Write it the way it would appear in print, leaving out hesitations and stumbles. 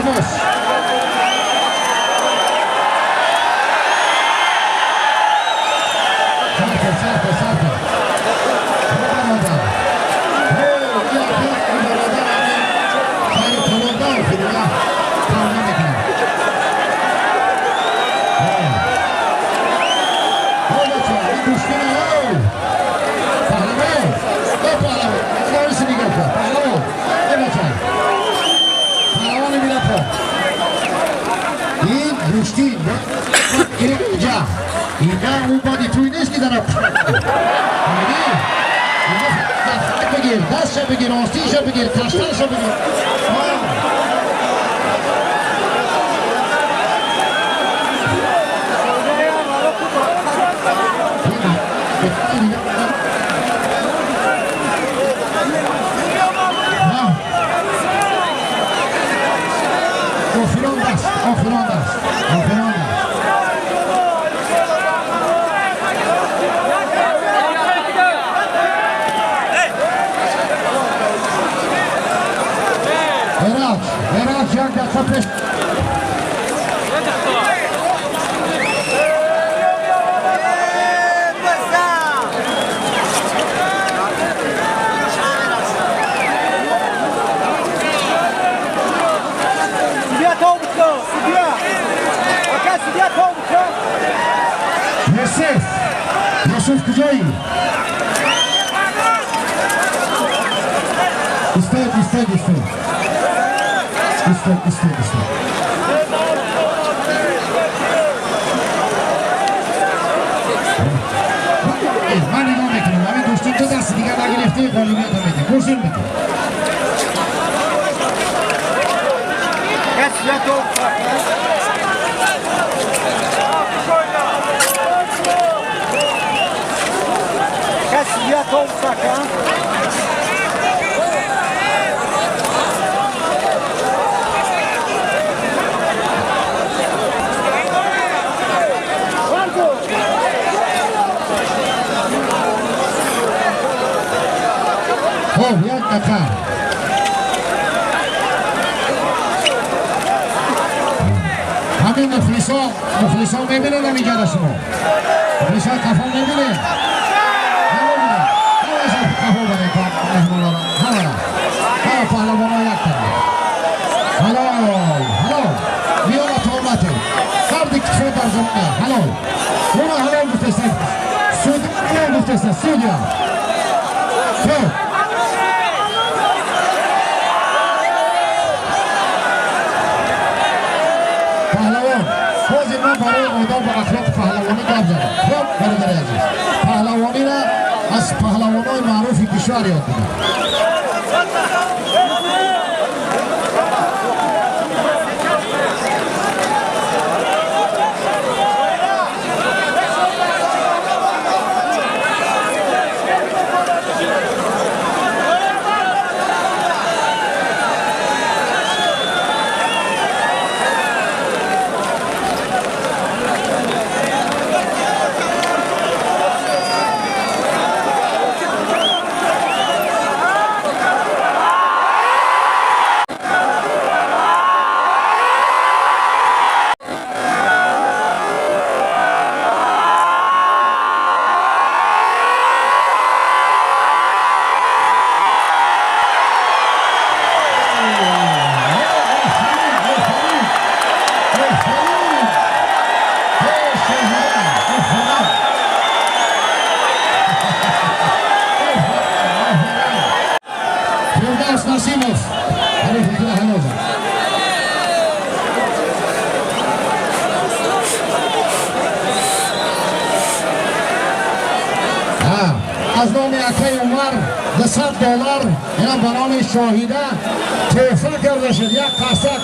Илтимос. Сарка, сарка, сарка. Бародар. Бародар, шаҳри Калондар фидига кор намекунад. Гӯштина, паҳлавон, э паҳлавон, фориси нигоҳ кун, паҳлавон, э бача, паҳлавони мирапо. Ин гӯштин инҷа, инҷа ӯ бади туй нест, ки дара бигир, дастша бигир, остинша бигир, каштанша бигир. Охирон даст, охирон даст, охирон даст. Эраҷ, Эраҷ, як дақиқа пеш. Юсуф, Юсуф, куҷоӣ? Истод, истод, истод, истод, истод, истод. Ман нигоҳ мекунам, ҳамин гӯштин ду дасти дигар нагирифтӣ, ғолибиятро медиҳам. Гӯштин бикун. Хоб, як дақиқа. Ҳамин мухлисо, мухлисо мебинед, ҳаминҷода шумо мухлисо қафо мебинед, қафо баред меҳмонора, ҳамара, ҳама паҳлавоно як тараф. Ҳалол, ҳалол, миёна тоомате сарди китфо дар замина. Ҳалол, уна ҳалол гуфтеста, суд ҳалол гуфтеста, судья. Хоб, паҳлавон, ҳозир ман барои одоб ва ахлоқи паҳлавонӣ гап задам. Хоб, бародари азиз, паҳлавониро аз паҳлавонои маъруфи кишвар ёд бигир. Фирдавс Насимов ҳарифи ҳалол зад. Аз номи акаи Умар 200 доллар ина ба номи Шоҳида тӯҳфа карда шуд, як қасак.